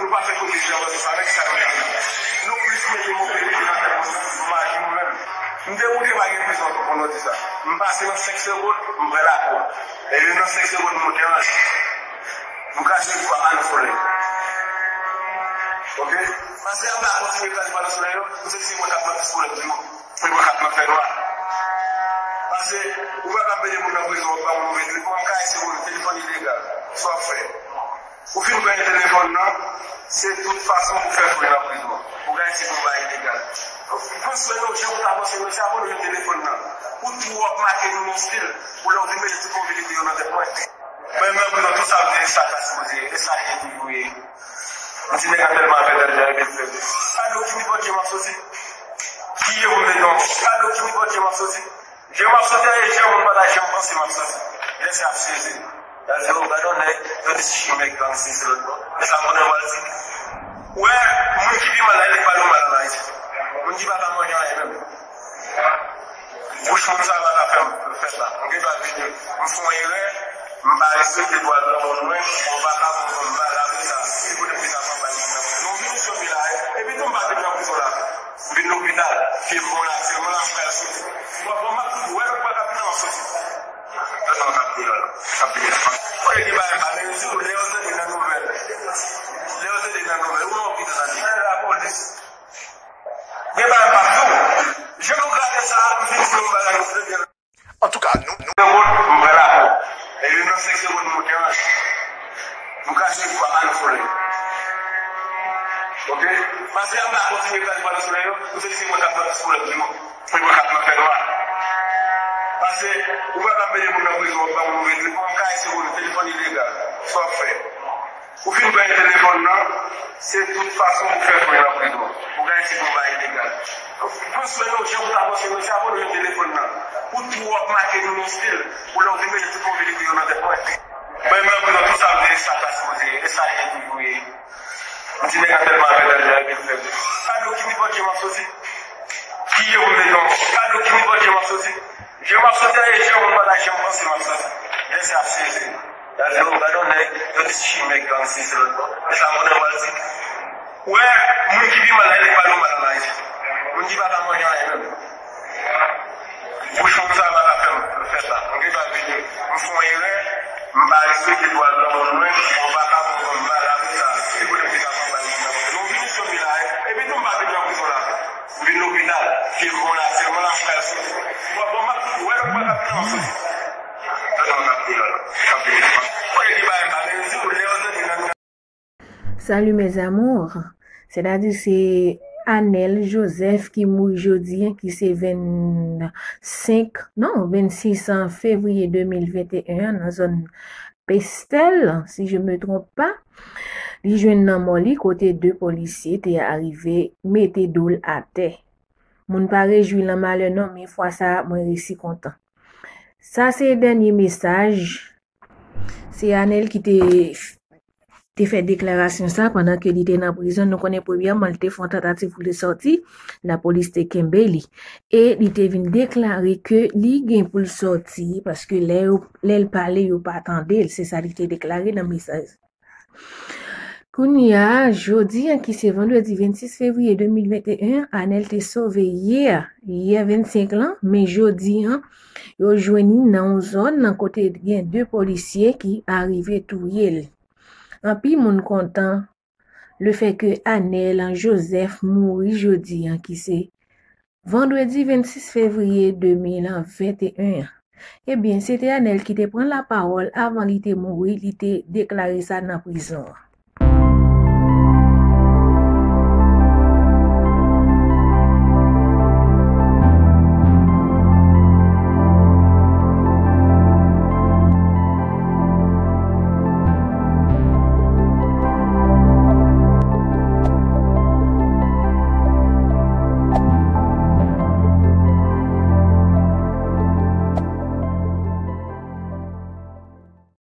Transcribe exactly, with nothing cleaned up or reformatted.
Nou pa fè koze jan wè sa, men ki sa nou fè? Nou plis mete mo pete nan tèt moun nan, nou maji nou menm. M te moute pa gen prizon pou nou di sa. M pase nan senk segonn, m pran lakou. E yo nan senk segonn, m moute anj. M kraze yon pano solèy. Ok? Pase anba kontinye kraze pano solèy yo, m santi se mwen k ap nan plis pwoblèm ki yo. Se mwen k ap nan fè nwa. Pase, ou pa ka mete moun nan prizon, ou pa moun mete, mwen m ka ese moun, telefòn ilegal. Sa w ap fè? Ou fin pran telefòn nan, se tout fason pou fè fou nan prizon. Ou ka ese pou bay ilegal. Panse nou, jan ou ta panse nou, se apre nou jwenn telefòn nan. Ou twò ap make nou nan stil, pou lè ou vin mete tout konvilite yo nan tèt mwen. Mwen menm nan prizon, tout sa m te ye, sa ta sipoze ye, e sa li te toujou ye. M di nèg la tèlman avè dèl dèl, epi l fè. Pado ki nipòt je m ap soti. Ki je pou m mete ankò? Pado ki nipòt je m ap soti. Je m ap soti, e je moun pa ta janm panse m ap soti. Lè sa ap sezi. Y ap di, o, gade yon nèg, yo di si chimèk gang si se lòt bò. E sa moun nan pral di. Ou wè, moun ki pi mal la, li pale w mal ann Ayiti. Moun ki pa ka manje anyen menm. Bouch moun sa pa ka fè m fè sa. M gen dwa vini, m fè yon erè, m pa respekte dwa granmoun mwen, yon vakabon, m pa la pou sa. Se kote m te ka pran bal nan men. Nou vini sou mi la, e, epi tou m pa vin nan prizon la. M vin lopital, pye m bon la, sèlman la m pral soti. M ap, m ap tout wè, m pa ka vin nan m ap soti. Tèlman m ap deyò la, m ap deyò. Kote ki bagay m pa vle di w, lè yo tande nan nouvèl, lè yo tande nan nouvèl, ou nan lopital, tande, e lapolis. Gen bagay m p ap di w. Jan nou grate sa a, m vin di yon bagay nou vle gen. Antouka, nou, nou. Segonn, m pran lakou. E yo nan senk segonn, m moute anj. M kraze yon pano solèy. Ok? Pase anba kontinye kraze pano solèy yo, m santi se mwen k ap nan plis pwoblèm ki nou. Se mwen k ap nan fè nwa. Pase, ou pa ka mete moun nan prizon, ou pa moun mete, mwen m ka ese moun, telefòn ilegal. Sa w ap fè? Ou fin pran telefòn nan, se tout fason pou fè fou nan prizon. Ou ka ese pou bay ilegal. Panse nou, jan ou ta panse nou, se apre nou jwenn telefòn nan. Ou twò ap make nou nan stil, pou lè ou vin mete tout konvilite yo nan tèt mwen. Mwen menm nan prizon, tout sa m te ye, sa ta sipoze ye, e sa li te toujou ye. M di nèg la tèlman avè dèl dèl, epi l fè. Pado ki nipòt je m ap soti. Ki je pou m mete ankò? Pado ki nipòt je m ap soti. Je m ap soti, e je moun pa ta janm panse m ap soti. Lè sa ap sezi. Y ap di, o, gade yon nèg, yo di si chimèk gang si se lòt bò. E sa moun nan pral di. Ou wè, moun ki pi mal la, li pale w mal ann Ayiti. Moun ki pa ka manje anyen menm. Bouch moun sa pa ka fè m fè sa. M gen dwa vini, m fè yon erè, m pa respekte dwa granmoun mwen, yon vakabon, m pa la pou sa. Se kote m te ka pran bal nan men. Nou vini sou mi la, e, epi tou m pa vin nan prizon la. M vin lopital, pye m bon la, sèlman la m pral soti. M ap, m ap tout wè, m pa ka vin nan m ap soti. Tande m ap deyò la, m ap deyò. Kote ki bagay m pa vle di w, lè yo tande nan Salut mes amours. Sètadi se Anel Joseph ki mouri jodi a, ki se vennsenk, non, vennsis fevriye de mil venteyen an nan zòn Pestel, si je me trompe pas. Li jwenn lanmò li kote de polisye te arive mete do l atè. Moun pa rejwi lan malè non, men fwa sa a, mwen resi kontan. Sa se dènye mesaj. Se Anel ki te, te fè deklarasyon sa pandan ke li te nan prizon. Nou konnen premyèman, li te fè yon tantativ pou li sòti, lapolis te kenbe li. E li te vin deklare ke li gen pou l sòti, paske lè yo, lè l pale, yo pa tande l. Se sa li te deklare nan mesaj. Kounye a, jodi a, ki se vandredi vennsis fevriye de mil venteyen, Anel te sove yè, yè vennsenk lan, men jodi a, yo jwenn li nan yon zòn nan kote gen de polisye ki arive touye l. Anpil moun kontan lefètke Anel Joseph mouri jodi a, ki se vandredi vennsis fevriye de mil venteyen an. Ebyen, se te Anel ki te pran lapawòl avan li te mouri, li te deklare sa nan prizon an.